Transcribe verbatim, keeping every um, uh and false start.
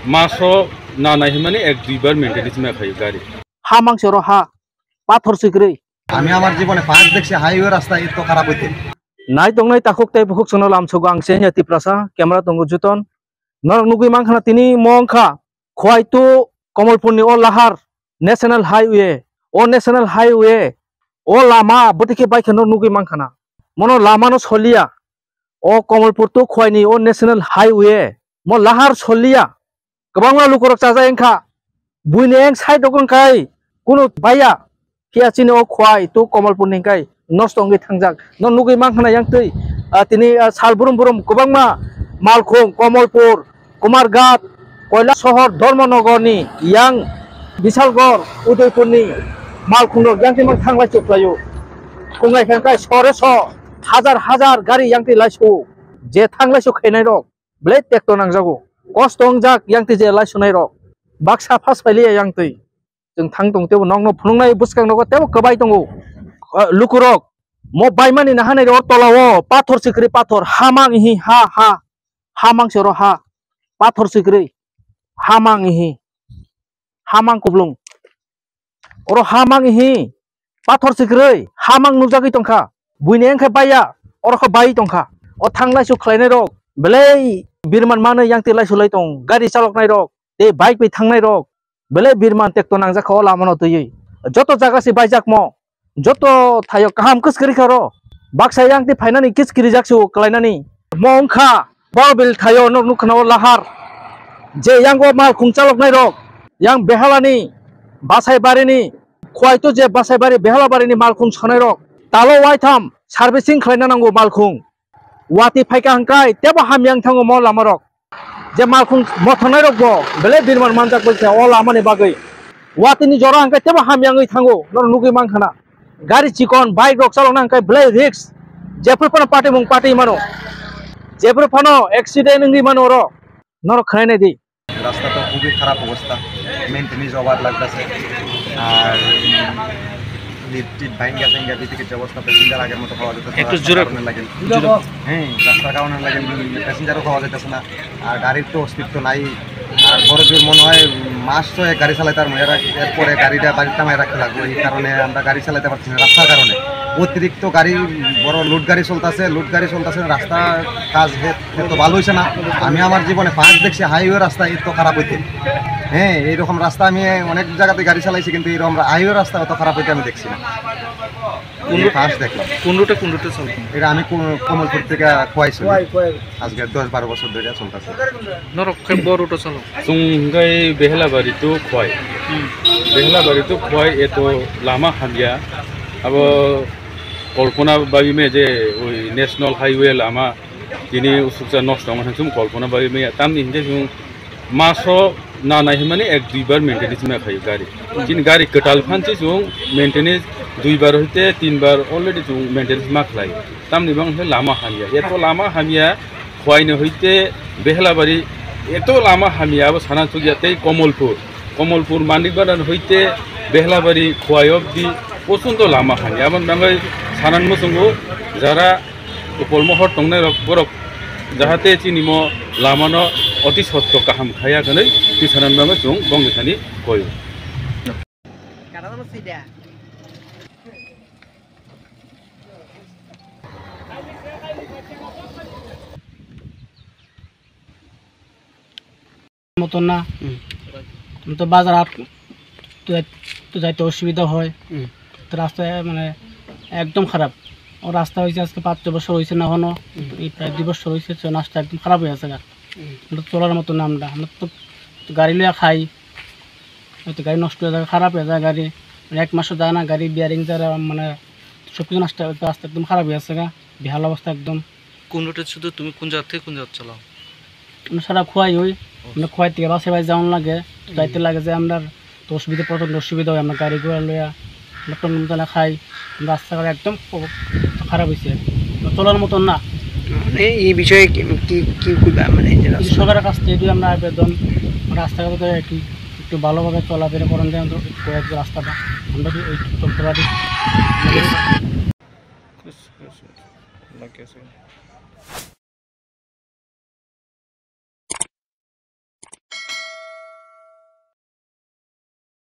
Maso na nai hwnmani ek dui bar maintenance ma khaio gari. Ha mangse oro ha, pathor sikrwi. আমি আমার জীবনে ফার্স্ট দেখছি হাইওয়ে রাস্তা এত খারাপ হইতে। Nai tongnai takhuk tei bukhuk chwngno lamsogo ang Chenya Tiprasa, camera tongo Juton. Norok nugwi mankha na tini mo wngkha Khowai to Komolpurni o lahar National Highway. O National Highway, o lama bwtwi khe baikha norok nugwi mankha na. Mono lama no soliya. O Komolpur to Khowai ni o National Highway mo lahar soliya. Kwbangma lukurok chajak wngkha. Buini eng side rok wngkhai kunu baiya. Phiya chini o Khowai to Komolpur ni wngkhai nosto wngwi thangjak. No nugwi mankha na yang twi, ah, tini, ah, sal brum brum kwbangma Malkhung, Komolpur, Kumarghat, Koilasohor, Dharmanagar ni yang Bisalgor, Udaipur ni Malkhung rok yang twi mang thanglai chuk laio. Khunglai khe wngkhai sore so hajar hajar gari yang twi lai su. Je thanglai su khainai rok. Belai tekto nangjago. Kosto wngjak yang twi je lai sunai rok. Baksa phas pailiya yang twi. Chwng thang tong tebo nokno phunuknai bwskang nogo tebo kwbai tongo. Ah, lukurok mo baimani nahanai rok tola o pathor sikrwi pathor hamang hi ha ha. Hamang se oro ha. Pathor sikrwi. Hamang hi. Hamang kublung. Oro ha mang hi, pathor sikrwi ha mang nukjagwi tongkha. Buini wngkhe baiya, oro khe bai tongkha. O thanglaisu khlainai rok belai birman manwi yang twi laisu lai tong. Gari chaloknai rok tei bike bai thangnai rok belai birman tekto nangjakha o lamano twiwi. Joto jaga se baijakmo, joto thaio kaham kwskwrwi kha oro. Baksa yang twi phainani kichkirijak se o kwlainani. Mo wngkha Borbil thaio norok nukha na o lahar. Je yango malkhung chaloknai rok, yang Behalani, Basaibarini, Khowai to je Basaibari, Behalabarini malkhung sonai rok, talo waitham servicing khlaina nango malkhung. Watwi phaikha hwnkhe tebo hamya wng thango mo lama rok. Je malkhung mothornai rok bo belai birman manjak bai kha o lamani bagwi. Watwini jora hwnkhe tebo hamya wngwi thango, norok nugwi mankha na. Gari chikon, bike rok chalokna hwnkhe belai risk. Jephru phano patimung pati mano. Jephru phano accident wngwi mano oro. Norok khwnai nai di. রাস্তা তো খুবই খারাপ অবস্থা, maintenance over লাগতেছে। আর লিফট টিফট ভাঙ্গা ভাঙ্গা, ভিতরে যে অবস্থা, প্যাসেঞ্জার আগের মতো পাওয়া যাইতেছে না, একটু রাস্তার জোরে, কারণে লাগে। জোরে। হ্যাঁ, রাস্তার কারণে লাগে, প্যাসেঞ্জারও পাওয়া যাইতেছে না। আর গাড়ির তো অস্তিত্ব নাই। আর বড় জোর মনে হয় মাস ছয়েক গাড়ি চালাইতে পারবো, এর, এরপরে গাড়িটা বাড়িতে নামাই রাখতে লাগবো। এই কারণে আমরা গাড়ি চালাইতে পারছি না রাস্তার কারণে। অতিরিক্ত গাড়ি, বড় লোড গাড়ি চলতেছে, লোড গাড়ি চলতেছে, রাস্তা কাজ হে-, এত ভালো হয়েছে না। আমি আমার জীবনে ফার্স্ট দেখছি হাইওয়ে রাস্তা এত খারাপ হইতে। হ্যাঁ, এইরকম রাস্তা আমি অনেক জায়গাতে গাড়ি চালাইছি, কিন্তু এইরকম রা-, হাইওয়ে রাস্তা অত খারাপ হইতে আমি দেখছি না। কোন এই রুট, ফার্স্ট দেখলাম। কোন রুটে, কোন রুটে চলতো? এটা আমি কো-, কমলপুর থেকে খোয়াই চলি। খোয়াই, খোয়াই। আজকে দশ বারো বছর ধরে চলতেছে। Norok khe bo route o chalo? Chwng hwnkhe Behelabari to Khowai. Hmm. Behelabari to Khowai eto lama hamya. Abo Kalpana bagwi me je oi National Highway lama tini usuksa nosto wngma thang chwng Kalpana bagwi me tamni hwnkhe chwng maso na nai hwnmani ek dui bar maintenance ma khaio gari. Hmm. Chini gari kwtal phan se chwng maintenance dui bar hoite tin bar already chwng maintenance ma khlai. Tamni bang hwnkhe lama hamya. Eto lama hamya. Khowai ni hoite Behelabari eto lama hamya abo sana chukya tei Komolpur. Komolpur Manikbara ni hoite Behelabari Khowai obdi pochonto lama hamya. Aboni bagwi sanan muchungo jara upol mohor tongnai rok borok jahate chini mo lama no oti sotto kaham khaya hwnwi twi sanan bagwi chwng bongni thani koyo. মতন না। হুম। আমি তো বাজার হাট তো যাই-, তো যাইতে অসুবিধা হয়। হুম। তো রাস্তা মানে একদম খারাপ। ও রাস্তা হয়েছে আজকে পাঁচ ছয় বছর হয়েছে না এখনো। হুম। এই প্রায় দুই বছর হয়েছে, তো রাস্তা একদম খারাপ হয়ে আছে গা। হুম। আমরা তো চলার মতো না আমরা। আমরা তো গাড়ি লইয়া খাই। হয়তো গাড়ি নষ্ট হয়ে যায়, খারাপ হয়ে যায় গাড়ি। মানে এক মাসও যায় না, গাড়ি বিয়ারিং যারা মানে সব কিছু নষ্ট হয়ে, রাস্তা একদম খারাপ হয়ে আছে গা। বেহাল অবস্থা একদম। কোন রুটে শুধু তুমি কোন জায়গা থেকে কোন জায়গা চালাও? আমরা সারা খোয়াই হই, ও। মানে খোয়াই থেকে বাসে বাসে যাওয়ান লাগে, হুম। যাইতে লাগে যে আমরা তো অসুবিধা, প্রচণ্ড অসুবিধা হয়, আমরা গাড়ি ঘোড়া লইয়া, আমরা টনটন চালা খাই, রাস্তাঘাট একদম খ-, খারাপ হয়েছে, চলার মতন না। মানে এই বিষয়ে কি, কি, কি করবে? মানে এই যে রাস্তা সরকারের কাছ থেকে যদি আমরা আবেদন, রাস্তাঘাট তো একটু, একটু ভালোভাবে চলাফেরা করেন যায়, অন্তত কয়েক রাস্তাটা আমরা কি ওই চলতে পারি। Yes, yes, yes. Like I said.